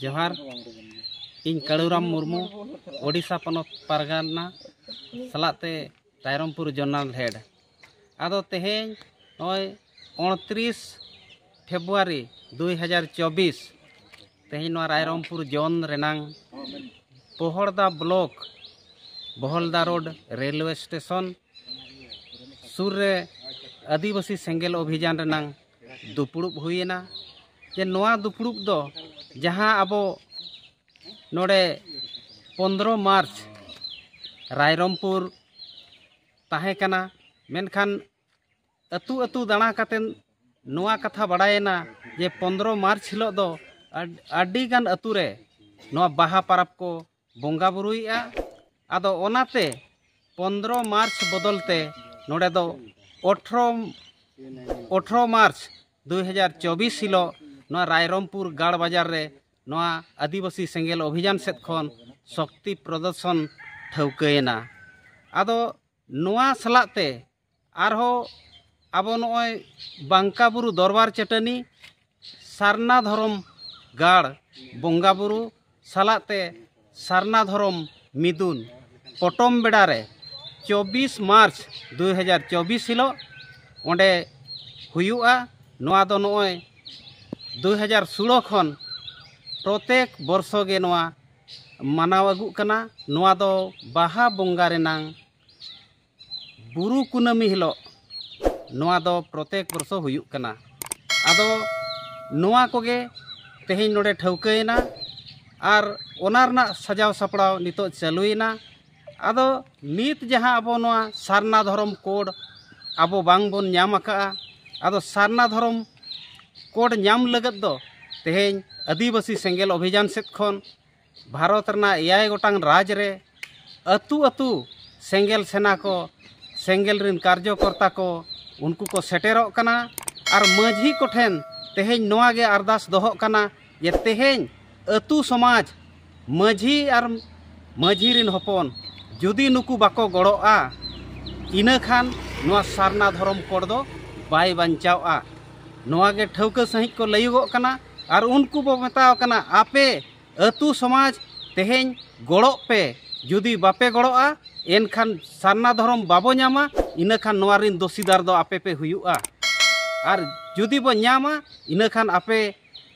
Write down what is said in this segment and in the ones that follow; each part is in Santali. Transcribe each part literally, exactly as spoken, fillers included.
ᱡᱚᱦᱟᱨ᱾ ᱤᱧ ᱠᱟᱹᱲᱩᱨᱟᱢ ᱢᱩᱨᱢᱩ, ᱳᱰᱤᱥᱟ ᱯᱚᱱᱚᱛ ᱯᱟᱨᱜᱟᱱᱟ ᱥᱟᱞᱟᱜ ᱛᱮ ᱨᱟᱭᱨᱚᱝᱯᱩᱨ ᱡᱚᱱᱟᱞ ᱦᱮᱰ᱾ ᱟᱫᱚ ᱛᱮᱦᱮᱧ ᱱᱚᱜᱼᱚᱭ ᱩᱱᱛᱨᱤᱥ ᱯᱷᱮᱵᱽᱨᱩᱣᱟᱨᱤ ᱫᱩᱭ ᱦᱟᱡᱟᱨ ᱪᱚᱵᱵᱤᱥ, ᱛᱮᱦᱮᱧ ᱱᱚᱣᱟ ᱨᱟᱭᱨᱚᱝᱯᱩᱨ ᱡᱚᱱ ᱨᱮᱱᱟᱝ ᱯᱚᱦᱚᱲᱫᱟ ᱵᱞᱚᱠ, ᱵᱚᱦᱚᱞᱫᱟ ᱨᱳᱰ ᱨᱮᱞᱣᱮ ᱥᱴᱮᱥᱚᱱ ᱥᱩᱨ ᱨᱮ ᱟᱹᱫᱤᱵᱟᱹᱥᱤ ᱥᱮᱸᱜᱮᱞ ᱚᱵᱷᱤᱡᱟᱱ ᱨᱮᱱᱟᱝ ᱫᱩᱯᱲᱩᱵ ᱦᱩᱭᱮᱱᱟ᱾ ᱡᱮ ᱱᱚᱣᱟ ᱫᱩᱯᱲᱩᱵ ᱫᱚ ᱡᱟᱦᱟᱸ ᱟᱵᱚ ᱱᱚᱰᱮ ᱯᱚᱱᱫᱽᱨᱚ ᱢᱟᱨᱪ ᱨᱟᱭᱨᱚᱝᱯᱩᱨ ᱛᱟᱦᱮᱸ ᱠᱟᱱᱟ, ᱢᱮᱱᱠᱷᱟᱱ ᱟᱹᱛᱩ ᱟᱹᱛᱩ ᱫᱟᱬᱟ ᱠᱟᱛᱮ ᱱᱚᱣᱟ ᱠᱟᱛᱷᱟ ᱵᱟᱲᱟᱭᱮᱱᱟ ᱡᱮ ᱯᱚᱱᱫᱽᱨᱚ ᱢᱟᱨᱪ ᱦᱤᱞᱳᱜ ᱫᱚ ᱟᱹᱰ- ᱟᱹᱰᱤ ᱜᱟᱱ ᱟᱹᱛᱩ ᱨᱮ ᱱᱚᱣᱟ ᱵᱟᱦᱟ ᱯᱚᱨᱚᱵᱽ ᱠᱚ ᱵᱚᱸᱜᱟ ᱵᱩᱨᱩᱭᱮᱫᱼᱟ᱾ ᱟᱫᱚ ᱚᱱᱟᱛᱮ ᱯᱚᱱᱫᱽᱨᱚ ᱢᱟᱨᱪ ᱵᱚᱫᱚᱞ ᱛᱮ ᱱᱚᱰᱮ ᱫᱚ ᱟᱴᱷᱨᱚ ᱟᱴᱷᱨᱚ ᱢᱟᱨᱪ ᱫᱩᱭ ᱦᱟᱡᱟᱨ ᱪᱚᱵᱵᱤᱥ ᱦᱤᱞᱳᱜ ᱱᱚᱣᱟ ᱨᱟᱭᱨᱚᱝᱯᱩᱨ ᱜᱟᱲ ᱵᱟᱡᱟᱨ ᱨᱮ ᱱᱚᱣᱟ ᱟᱹᱫᱤᱵᱟᱹᱥᱤ ᱥᱮᱸᱜᱮᱞ ᱚᱵᱷᱤᱡᱟᱱ ᱥᱮᱫ ᱠᱷᱚᱱ ᱥᱚᱠᱛᱤ ᱯᱨᱚᱫᱚᱨᱥᱚᱱ ᱴᱷᱟᱹᱣᱠᱟᱹᱭᱮᱱᱟ᱾ ᱟᱫᱚ ᱱᱚᱣᱟ ᱥᱟᱞᱟᱜ ᱛᱮ ᱟᱨᱦᱚᱸ ᱟᱵᱚ ᱱᱚᱜᱼᱚᱭ ᱵᱟᱝᱠᱟ ᱵᱩᱨᱩ ᱫᱚᱨᱵᱟᱨ ᱪᱟᱹᱴᱟᱹᱱᱤ ᱥᱟᱨᱱᱟ ᱫᱷᱚᱨᱚᱢ ᱜᱟᱲ ᱵᱚᱸᱜᱟ ᱵᱩᱨᱩ ᱥᱟᱞᱟᱜ ᱛᱮ ᱥᱟᱨᱱᱟ ᱫᱷᱚᱨᱚᱢ ᱢᱤᱫᱩᱱ ᱯᱚᱴᱚᱢ ᱵᱮᱲᱟ ᱨᱮ ᱪᱚᱵᱵᱤᱥ ᱢᱟᱨᱪ ᱫᱩᱭ ᱦᱟᱡᱟᱨ ᱪᱚᱵᱵᱤᱥ ᱦᱤᱞᱳᱜ ᱚᱸᱰᱮ ᱦᱩᱭᱩᱜᱼᱟ᱾ ᱱᱚᱣᱟ ᱫᱚ ᱱᱚᱜᱼᱚᱭ ᱫᱩᱭ ᱦᱟᱡᱟᱨ ᱥᱳᱞᱳ ᱠᱷᱚᱱ ᱯᱨᱚᱛᱮᱠ ᱵᱚᱨᱥᱚ ᱜᱮ ᱱᱚᱣᱟ ᱢᱟᱱᱟᱣ ᱟᱹᱜᱩᱜ ᱠᱟᱱᱟ᱾ ᱱᱚᱣᱟ ᱫᱚ ᱵᱟᱦᱟ ᱵᱚᱸᱜᱟ ᱨᱮᱱᱟᱝ ᱵᱩᱨᱩ ᱠᱩᱱᱟᱹᱢᱤ ᱦᱤᱞᱳᱜ ᱱᱚᱣᱟ ᱫᱚ ᱯᱨᱚᱛᱮᱠ ᱵᱚᱨᱥᱚ ᱦᱩᱭᱩᱜ ᱠᱟᱱᱟ᱾ ᱟᱫᱚ ᱱᱚᱣᱟ ᱠᱚᱜᱮ ᱛᱮᱦᱮᱧ ᱱᱚᱰᱮ ᱴᱷᱟᱹᱣᱠᱟᱹᱭᱮᱱᱟ ᱟᱨ ᱚᱱᱟ ᱨᱮᱱᱟᱜ ᱥᱟᱡᱟᱣ ᱥᱟᱯᱲᱟᱣ ᱱᱤᱛᱚᱜ ᱪᱟᱹᱞᱩᱭᱮᱱᱟ᱾ ᱟᱫᱚ ᱱᱤᱛ ᱡᱟᱦᱟᱸ ᱟᱵᱚ ᱱᱚᱣᱟ ᱥᱟᱨᱱᱟ ᱫᱷᱚᱨᱚᱢ ᱠᱳᱰ ᱟᱵᱚ ᱵᱟᱝ ᱵᱚᱱ ᱧᱟᱢ ᱟᱠᱟᱫᱼᱟ, ᱟᱫᱚ ᱥᱟᱨᱱᱟ ᱫᱷᱚᱨᱚᱢ ᱠᱳᱰ ᱧᱟᱢ ᱞᱟᱹᱜᱤᱫ ᱫᱚ ᱛᱮᱦᱮᱧ ᱟᱹᱫᱤᱵᱟᱹᱥᱤ ᱥᱮᱸᱜᱮᱞ ᱚᱵᱷᱤᱡᱟᱱ ᱥᱮᱫ ᱠᱷᱚᱱ ᱵᱷᱟᱨᱚᱛ ᱨᱮᱱᱟᱜ ᱮᱭᱟᱭ ᱜᱚᱴᱟᱝ ᱨᱟᱡᱽ ᱨᱮ ᱟᱹᱛᱩ ᱟᱹᱛᱩ ᱥᱮᱸᱜᱮᱞ ᱥᱮᱱᱟ ᱠᱚ, ᱥᱮᱸᱜᱮᱞ ᱨᱮᱱ ᱠᱟᱨᱡᱚᱠᱚᱨᱛᱟ ᱠᱚ, ᱩᱱᱠᱩ ᱠᱚ ᱥᱮᱴᱮᱨᱚᱜ ᱠᱟᱱᱟ᱾ ᱟᱨ ᱢᱟᱹᱡᱷᱤ ᱠᱚᱴᱷᱮᱱ ᱛᱮᱦᱮᱧ ᱱᱚᱣᱟ ᱜᱮ ᱟᱨᱫᱟᱥ ᱫᱚᱦᱚᱜ ᱠᱟᱱᱟ ᱡᱮ ᱛᱮᱦᱮᱧ ᱟᱹᱛᱩ ᱥᱚᱢᱟᱡᱽ, ᱢᱟᱹᱡᱷᱤ ᱟᱨ ᱢᱟᱹᱡᱷᱤ ᱨᱮᱱ ᱦᱚᱯᱚᱱ ᱡᱩᱫᱤ ᱱᱩᱠᱩ ᱵᱟᱠᱚ ᱜᱚᱲᱚᱜᱼᱟ, ᱤᱱᱟᱹ ᱠᱷᱟᱱ ᱱᱚᱣᱟ ᱥᱟᱨᱱᱟ ᱫᱷᱚᱨᱚᱢ ᱠᱳᱰ ᱫᱚ ᱵᱟᱭ ᱵᱟᱧᱪᱟᱣᱜᱼᱟ᱾ ᱱᱚᱣᱟ ᱜᱮ ᱴᱷᱟᱹᱣᱠᱟᱹ ᱥᱟᱺᱦᱤᱡ ᱠᱚ ᱞᱟᱹᱭᱚᱜᱚᱜ ᱠᱟᱱᱟ᱾ ᱟᱨ ᱩᱱᱠᱩ ᱵᱚ ᱢᱮᱛᱟᱣ ᱠᱟᱱᱟ, ᱟᱯᱮ ᱟᱹᱛᱩ ᱥᱚᱢᱟᱡᱽ ᱛᱮᱦᱮᱧ ᱜᱚᱲᱚᱜ ᱯᱮ᱾ ᱡᱩᱫᱤ ᱵᱟᱯᱮ ᱜᱚᱲᱚᱜᱼᱟ, ᱮᱱᱠᱷᱟᱱ ᱥᱟᱨᱱᱟ ᱫᱷᱚᱨᱚᱢ ᱵᱟᱵᱚ ᱧᱟᱢᱟ᱾ ᱤᱱᱟᱹ ᱠᱷᱟᱱ ᱱᱚᱣᱟ ᱨᱤᱱ ᱫᱚᱥᱤᱫᱟᱨ ᱫᱚ ᱟᱯᱮ ᱯᱮ ᱦᱩᱭᱩᱜᱼᱟ᱾ ᱟᱨ ᱡᱩᱫᱤ ᱵᱚ ᱧᱟᱢᱟ, ᱤᱱᱟᱹ ᱠᱷᱟᱱ ᱟᱯᱮ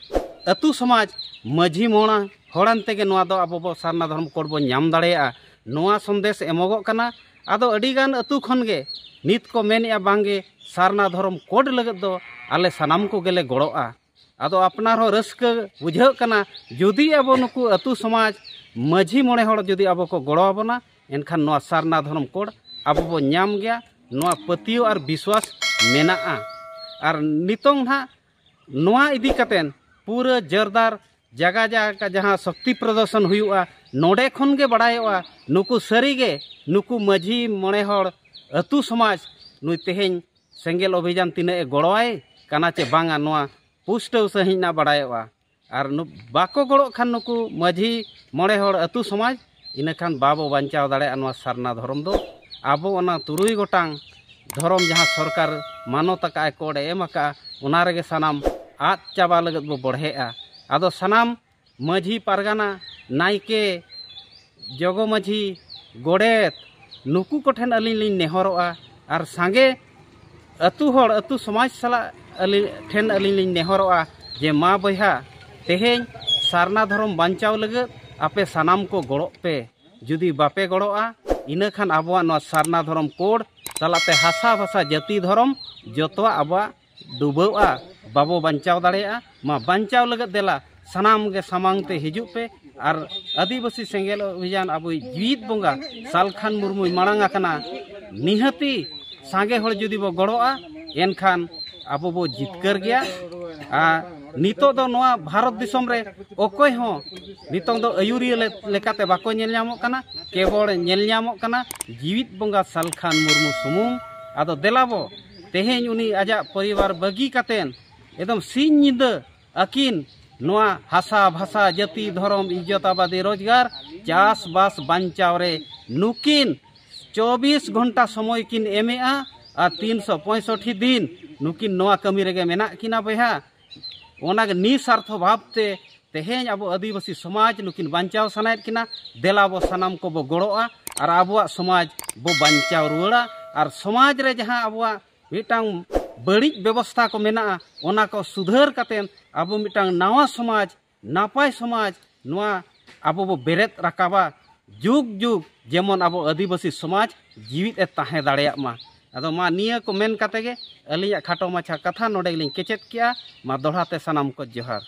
ᱟᱹᱛᱩ ᱥᱚᱢᱟᱡᱽ ᱢᱟᱹᱡᱷᱤ ᱢᱚᱬᱮ ᱦᱚᱲᱟᱱ ᱛᱮᱜᱮ ᱱᱚᱣᱟ ᱫᱚ ᱟᱵᱚ ᱵᱚ ᱥᱟᱨᱱᱟ ᱫᱷᱚᱨᱚᱢ ᱠᱳᱰ ᱵᱚ ᱧᱟᱢ ᱫᱟᱲᱮᱭᱟᱜᱼᱟ᱾ ᱱᱚᱣᱟ ᱥᱚᱱᱫᱮᱥ ᱮᱢᱚᱜᱚᱜ ᱠᱟᱱᱟ᱾ ᱟᱫᱚ ᱟᱹᱰᱤᱜᱟᱱ ᱟᱹᱛᱩ ᱠᱷᱚᱱ ᱜᱮ ᱱᱤᱛ ᱠᱚ ᱢᱮᱱᱮᱜᱼᱟ, ᱵᱟᱝᱜᱮ, ᱥᱟᱨᱱᱟ ᱫᱷᱚᱨᱚᱢ ᱠᱳᱰ ᱞᱟᱹᱜᱤᱫ ᱫᱚ ᱟᱞᱮ ᱥᱟᱱᱟᱢ ᱠᱚᱜᱮ ᱞᱮ ᱜᱚᱲᱚᱜᱼᱟ᱾ ᱟᱫᱚ ᱟᱯᱱᱟᱨ ᱦᱚᱸ ᱨᱟᱹᱥᱠᱟᱹ ᱵᱩᱡᱷᱟᱹᱜ ᱠᱟᱱᱟ, ᱡᱩᱫᱤ ᱟᱵᱚ ᱱᱩᱠᱩ ᱟᱹᱛᱩ ᱥᱚᱢᱟᱡᱽ ᱢᱟᱹᱡᱷᱤ ᱢᱚᱬᱮ ᱦᱚᱲ ᱡᱩᱫᱤ ᱟᱵᱚ ᱠᱚ ᱜᱚᱲᱚ ᱟᱵᱚᱱᱟ, ᱮᱱᱠᱷᱟᱱ ᱱᱚᱣᱟ ᱥᱟᱨᱱᱟ ᱫᱷᱚᱨᱚᱢ ᱠᱳᱰ ᱟᱵᱚ ᱵᱚ ᱧᱟᱢ ᱜᱮᱭᱟ᱾ ᱱᱚᱣᱟ ᱯᱟᱹᱛᱭᱟᱹᱣ ᱟᱨ ᱵᱤᱥᱣᱟᱥ ᱢᱮᱱᱟᱜᱼᱟ᱾ ᱟᱨ ᱱᱤᱛᱚᱝ ᱱᱟᱦᱟᱜ ᱱᱚᱣᱟ ᱤᱫᱤ ᱠᱟᱛᱮᱱ ᱯᱩᱨᱟᱹ ᱡᱳᱨᱫᱟᱨ ᱡᱟᱜᱟ ᱡᱟᱜᱟ ᱡᱟᱦᱟᱸ ᱥᱚᱠᱛᱤ ᱯᱨᱚᱫᱚᱨᱥᱚᱱ ᱦᱩᱭᱩᱜᱼᱟ, ᱱᱚᱰᱮ ᱠᱷᱚᱱ ᱜᱮ ᱵᱟᱲᱟᱭᱚᱜᱼᱟ ᱱᱩᱠᱩ ᱥᱟᱹᱨᱤᱜᱮ ᱱᱩᱠᱩ ᱢᱟᱹᱡᱷᱤ ᱢᱚᱬᱮ ᱦᱚᱲ ᱟᱹᱛᱩ ᱥᱚᱢᱟᱡᱽ ᱱᱩᱭ ᱛᱮᱦᱮᱧ ᱥᱮᱸᱜᱮᱞ ᱚᱵᱷᱤᱡᱟᱱ ᱛᱤᱱᱟᱹᱜ ᱮ ᱜᱚᱲᱚᱣᱟᱭ ᱠᱟᱱᱟ ᱪᱮ ᱵᱟᱝᱟ, ᱱᱚᱣᱟ ᱯᱩᱥᱴᱟᱹᱣ ᱥᱟᱺᱦᱤᱡ ᱱᱟᱜ ᱵᱟᱲᱟᱭᱚᱜᱼᱟ᱾ ᱟᱨ ᱱᱩ-, ᱵᱟᱠᱚ ᱜᱚᱲᱚᱜ ᱠᱷᱟᱱ ᱱᱩᱠᱩ ᱢᱟᱹᱡᱷᱤ ᱢᱚᱬᱮ ᱦᱚᱲ ᱟᱹᱛᱩ ᱥᱚᱢᱟᱡᱽ, ᱤᱱᱟᱹᱠᱷᱟᱱ ᱵᱟᱵᱚ ᱵᱟᱧᱪᱟᱣ ᱫᱟᱲᱮᱭᱟᱜᱼᱟ ᱱᱚᱣᱟ ᱥᱟᱨᱱᱟ ᱫᱷᱚᱨᱚᱢ ᱫᱚ᱾ ᱟᱵᱚ ᱚᱱᱟ ᱛᱩᱨᱩᱭ ᱜᱚᱴᱟᱝ ᱫᱷᱚᱨᱚᱢ ᱡᱟᱦᱟᱸ ᱥᱚᱨᱠᱟᱨ ᱢᱟᱱᱚᱛ ᱟᱠᱟᱫᱼᱟᱭ, ᱠᱳᱰ ᱮ ᱮᱢ ᱟᱠᱟᱫᱼᱟ, ᱚᱱᱟ ᱨᱮᱜᱮ ᱥᱟᱱᱟᱢ ᱟᱫ ᱪᱟᱵᱟ ᱞᱟᱹᱜᱤᱫ ᱵᱚ ᱵᱚᱲᱦᱮᱜᱼᱟ᱾ ᱟᱫᱚ ᱥᱟᱱᱟᱢ ᱢᱟᱹᱡᱷᱤ ᱯᱟᱨᱜᱟᱱᱟ, ᱱᱟᱭᱠᱮ, ᱡᱚᱜᱚ ᱢᱟᱹᱡᱷᱤ, ᱜᱚᱰᱮᱛ, ᱱᱩᱠᱩ ᱠᱚᱴᱷᱮᱱ ᱟᱹᱞᱤᱧ ᱞᱤᱧ ᱱᱮᱦᱚᱨᱚᱜᱼᱟ᱾ ᱟᱨ ᱥᱟᱸᱜᱮ ᱟᱹᱛᱩ ᱦᱚᱲ, ᱟᱹᱛᱩ ᱥᱚᱢᱟᱡᱽ ᱥᱟᱞᱟᱜ ᱟᱹᱞᱤᱧ ᱴᱷᱮᱱ ᱟᱹᱞᱤᱧ ᱞᱤᱧ ᱱᱮᱦᱚᱨᱚᱜᱼᱟ ᱡᱮ, ᱢᱟ ᱵᱚᱭᱦᱟ, ᱛᱮᱦᱮᱧ ᱥᱟᱨᱱᱟ ᱫᱷᱚᱨᱚᱢ ᱵᱟᱧᱪᱟᱣ ᱞᱟᱹᱜᱤᱫ ᱟᱯᱮ ᱥᱟᱱᱟᱢ ᱠᱚ ᱜᱚᱲᱚᱜ ᱯᱮ᱾ ᱡᱩᱫᱤ ᱵᱟᱯᱮ ᱜᱚᱲᱚᱜᱼᱟ, ᱤᱱᱟᱹ ᱠᱷᱟᱱ ᱟᱵᱚᱣᱟᱜ ᱱᱚᱣᱟ ᱥᱟᱨᱱᱟ ᱫᱷᱚᱨᱚᱢ ᱠᱳᱰ ᱥᱟᱞᱟᱜ ᱛᱮ ᱦᱟᱥᱟ ᱵᱷᱟᱥᱟ ᱡᱟᱹᱛᱤ ᱫᱷᱚᱨᱚᱢ ᱡᱚᱛᱚᱣᱟᱜ ᱟᱵᱚᱣᱟᱜ ᱰᱩᱵᱟᱹᱜᱼᱟ, ᱵᱟᱵᱚ ᱵᱟᱧᱪᱟᱣ ᱫᱟᱲᱮᱭᱟᱜᱼᱟ᱾ ᱢᱟ ᱵᱟᱧᱪᱟᱣ ᱞᱟᱹᱜᱤᱫ ᱫᱮᱞᱟ ᱥᱟᱱᱟᱢ ᱜᱮ ᱥᱟᱢᱟᱝ ᱛᱮ ᱦᱤᱡᱩᱜ ᱯᱮ᱾ ᱟᱨ ᱟᱹᱫᱤᱵᱟᱹᱥᱤ ᱥᱮᱸᱜᱮᱞ ᱚᱵᱷᱤᱡᱟᱱ ᱟᱵᱚᱭᱤᱡ ᱡᱤᱣᱤᱫ ᱵᱚᱸᱜᱟ ᱥᱟᱞᱠᱷᱟᱱ ᱢᱩᱨᱢᱩᱭ ᱢᱟᱲᱟᱝ ᱟᱠᱟᱱᱟ᱾ ᱱᱤᱦᱟᱹᱛᱤ ᱥᱟᱸᱜᱮ ᱦᱚᱲ ᱡᱩᱫᱤ ᱵᱚ ᱜᱚᱲᱚᱜᱼᱟ, ᱮᱱᱠᱷᱟᱱ ᱟᱵᱚ ᱵᱚ ᱡᱤᱛᱠᱟᱹᱨ ᱜᱮᱭᱟ᱾ ᱟᱨ ᱱᱤᱛᱚᱜ ᱫᱚ ᱱᱚᱣᱟ ᱵᱷᱟᱨᱚᱛ ᱫᱤᱥᱚᱢ ᱨᱮ ᱚᱠᱚᱭ ᱦᱚᱸ ᱱᱤᱛᱚᱝ ᱫᱚ ᱟᱹᱭᱩᱨᱤᱭᱟᱹ ᱞᱮ-, ᱞᱮᱠᱟᱛᱮ ᱵᱟᱠᱚ ᱧᱮᱞ ᱧᱟᱢᱚᱜ ᱠᱟᱱᱟ, ᱠᱮᱵᱚᱞ ᱧᱮᱞ ᱧᱟᱢᱚᱜ ᱠᱟᱱᱟ ᱡᱤᱣᱤᱫ ᱵᱚᱸᱜᱟ ᱥᱟᱞᱠᱷᱟᱱ ᱢᱩᱨᱢᱩ ᱥᱩᱢᱩᱝ᱾ ᱟᱫᱚ ᱫᱮᱞᱟ ᱵᱚ, ᱛᱮᱦᱮᱧ ᱩᱱᱤ ᱟᱡᱟᱜ ᱯᱚᱨᱤᱵᱟᱨ ᱵᱟᱹᱜᱤ ᱠᱟᱛᱮᱱ ᱮᱠᱫᱚᱢ ᱥᱤᱧ ᱧᱤᱫᱟᱹ ᱟᱹᱠᱤᱱ ᱱᱚᱣᱟ ᱦᱟᱥᱟ, ᱵᱷᱟᱥᱟ, ᱡᱟᱹᱛᱤ, ᱫᱷᱚᱨᱚᱢ, ᱤᱡᱽᱡᱚᱛ, ᱟᱵᱟᱫᱤ, ᱨᱳᱡᱽᱜᱟᱨ, ᱪᱟᱥᱵᱟᱥ ᱵᱟᱧᱪᱟᱣ ᱨᱮ ᱱᱩᱠᱤᱱ ᱪᱚᱵᱵᱤᱥ ᱜᱷᱚᱱᱴᱟ ᱥᱚᱢᱚᱭ ᱠᱤᱱ ᱮᱢᱮᱜᱼᱟ᱾ ᱟᱨ ᱛᱤᱱᱥᱚ ᱯᱚᱸᱭᱥᱚᱴᱴᱤ ᱫᱤᱱ ᱱᱩᱠᱤᱱ ᱱᱚᱣᱟ ᱠᱟᱹᱢᱤ ᱨᱮᱜᱮ ᱢᱮᱱᱟᱜ ᱠᱤᱱᱟ ᱵᱚᱭᱦᱟ᱾ ᱚᱱᱟᱜᱮ ᱱᱤᱥᱟᱨᱛᱷᱚ ᱵᱷᱟᱵᱽ ᱛᱮ ᱛᱮᱦᱮᱧ ᱟᱵᱚ ᱟᱹᱫᱤᱵᱟᱹᱥᱤ ᱥᱚᱢᱟᱡᱽ ᱱᱩᱠᱤᱱ ᱵᱟᱧᱪᱟᱣ ᱥᱟᱱᱟᱭᱮᱫ ᱠᱤᱱᱟ᱾ ᱫᱮᱞᱟ ᱟᱵᱚ ᱥᱟᱱᱟᱢ ᱠᱚᱵᱚ ᱜᱚᱲᱚᱜᱼᱟ ᱟᱨ ᱟᱵᱚᱣᱟᱜ ᱥᱚᱢᱟᱡᱽ ᱵᱚ ᱵᱟᱧᱪᱟᱣ ᱨᱩᱣᱟᱹᱲᱟ᱾ ᱟᱨ ᱥᱚᱢᱟᱡᱽ ᱨᱮ ᱡᱟᱦᱟᱸ ᱟᱵᱚᱣᱟᱜ ᱢᱤᱫᱴᱟᱝ ᱵᱟᱹᱲᱤᱡ ᱵᱮᱵᱚᱥᱛᱷᱟ ᱠᱚ ᱢᱮᱱᱟᱜᱼᱟ, ᱚᱱᱟ ᱠᱚ ᱥᱩᱫᱷᱟᱹᱨ ᱠᱟᱛᱮᱫ ᱟᱵᱚ ᱢᱤᱫᱴᱟᱝ ᱱᱟᱣᱟ ᱥᱚᱢᱟᱡᱽ, ᱱᱟᱯᱟᱭ ᱥᱚᱢᱟᱡᱽ, ᱱᱚᱣᱟ ᱟᱵᱚ ᱵᱚ ᱵᱮᱨᱮᱫ ᱨᱟᱠᱟᱵᱟ᱾ ᱡᱩᱜᱽ ᱡᱩᱜᱽ ᱡᱮᱢᱚᱱ ᱟᱵᱚ ᱟᱹᱫᱤᱵᱟᱹᱥᱤ ᱥᱚᱢᱟᱡᱽ ᱡᱤᱣᱤᱫ ᱮ ᱛᱟᱦᱮᱸ ᱫᱟᱲᱮᱭᱟᱜ ᱢᱟ᱾ ᱟᱫᱚ ᱢᱟ ᱱᱤᱭᱟᱹ ᱠᱚ ᱢᱮᱱ ᱠᱟᱛᱮ ᱜᱮ ᱟᱹᱞᱤᱧᱟᱜ ᱠᱷᱟᱴᱚ ᱢᱟᱪᱷᱟ ᱠᱟᱛᱷᱟ ᱱᱚᱰᱮ ᱜᱮᱞᱤᱧ ᱠᱮᱪᱮᱫ ᱠᱮᱜᱼᱟ᱾ ᱢᱟ ᱫᱚᱦᱲᱟ ᱛᱮ ᱥᱟᱱᱟᱢ ᱠᱚ ᱡᱚᱦᱟᱨ᱾